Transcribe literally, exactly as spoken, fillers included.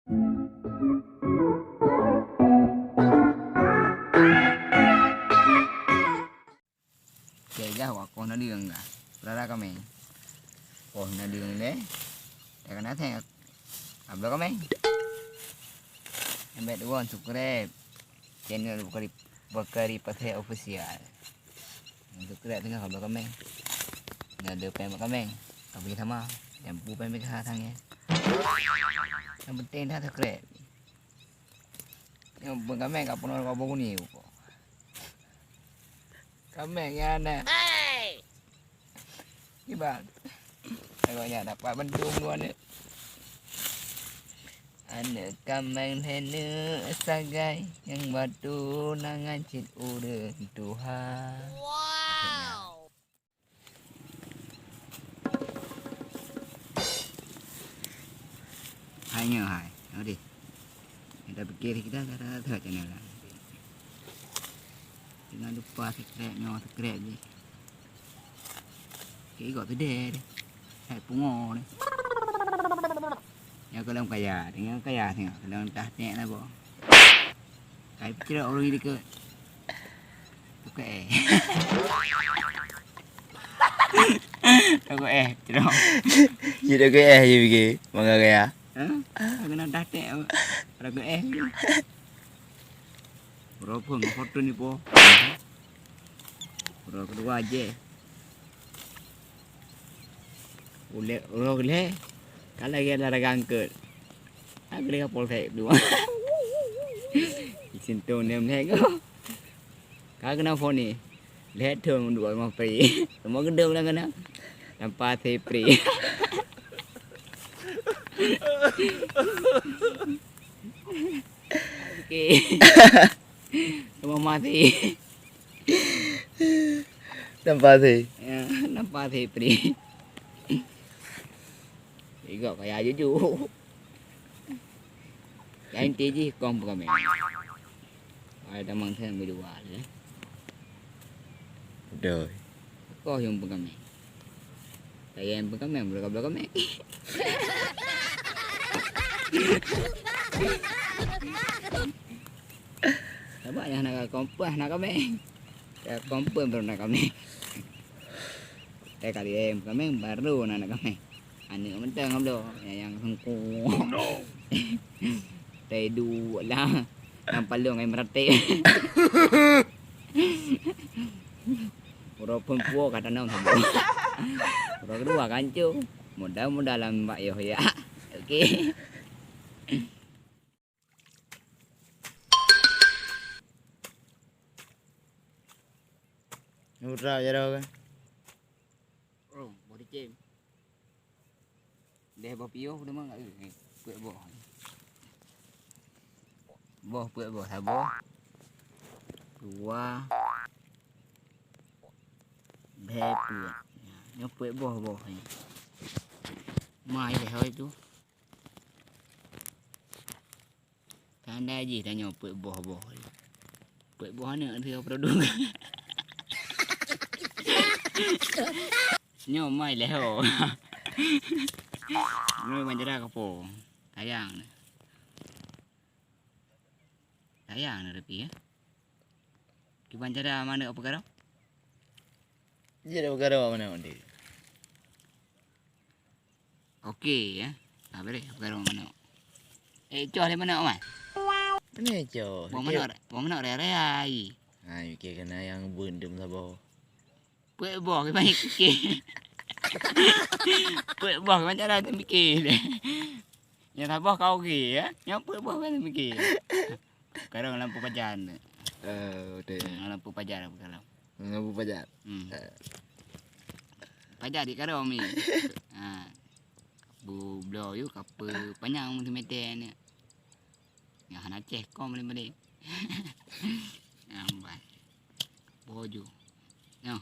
Cek gah wakoh na deungon gah. Peurara kaméng. Koh na deungon lé. Takana thèe. Abloe kaméng. Embet won subscribe channel Bakari, Bakari Pasé Official. Subscribe teungoh abloe kaméng. Na deuh péng bak kaméng. Tapi sama. Nyang pu péng B K H sang ya. Yang penting dah subscribe. Nyang peukaméng ka peunoh ka bunguni ko. Kaméng ya na. Kiban. Agaknya dapat bantu dua ni. Aneuk kaméng lhèe neuk sagai, nyang batu nangan cit ureueng tuha. Hai nyoe hai. Nyoe deh. Kita pikir kita kata kata channel lah. Jangan lupa subscribe nyoe subscribe je. Okey, kok tu deh. Hai pungo ni. Nyoe kalau kaya, tengok kaya tengok. Kalau entah tengok lah boh. Kai peucrok ureueng dikeue. Teuka eh. Teuka eh, crok. Ji teuka eh ji bigi. Mangga gaya. Ha? Kena dah tek. Teuka eh. Berapa ngon foto ni po? Berapa kedua je. Ulèe, uroe lhèe, ka lagèe lara gangkeut. Aku lé kapol thèe dua. Isin tu nem lhèe go. Ka keunoe phôn ni. Lhèe thôn dua limong pri. Semua gedong dah kena. Tanpa si pri. Okey. Semua mati. Nampak sih. Ya, nampak sih, Pri. Igok kaya juju. Yang inti jih kong peukamé. Ada tamang saya ambil dua lah. Doi. Kau yang peukamé. Saya yang peukamé, boleh kau peukamé. Sabar, nyang hana ka confirm, hana kaméng. Ka confirm baru na kaméng. Eh, kali eh, kaméng baru na, na kaméng. Aneuk mantong abloe, nyang, nyang sengkong. Teuduek lah. Nyang palong ai meuratéb. Uroe phôn puwoe ka tanom saboh. Uroe keudua ka hancô. Mudah-mudahan lam bak yoh ya. Okey. Nurah jaroe kan? Oh, boh dicém. Deh boh piôh udah mah, eh, peuet boh. Boh peuet boh, saboh. Dua. Deh peuet. Nyoe peuet boh, boh ni. Mai deh hoi tu. Tanda jih tanyoe peuet boh-boh. Peuet boh aneuk teuh produk. Nyoe mai lé ho. Nyoe banjara kapo. Tayang ni. Tayang ni tapi ya. Kiban cara mana apa karo? Dia dah berkara mana nanti? Okey, ya. Ha, beri aku garong manok. Eh, coh lé manok, Wan. Mana coh? Buah manok, buah manok raya-raya ai. Ha, mikir kena yang bun dum saboh. Peuet boh ke baik ke? Peuet boh ke macam mana tu mikir? Yang saboh kau okey, ya? Yang peuet boh kan mikir. Garong lampu pajan. Eh, betul. Lampu pajan apa kalau? Ngon bupajar. Hmm. Eh. Pajar di karong ni. Ha. Bu bloe yue kapeu panyang meter-meter ni. Nyang hana ceh kom boleh-boleh. Nambat. Bojo. Nyoh.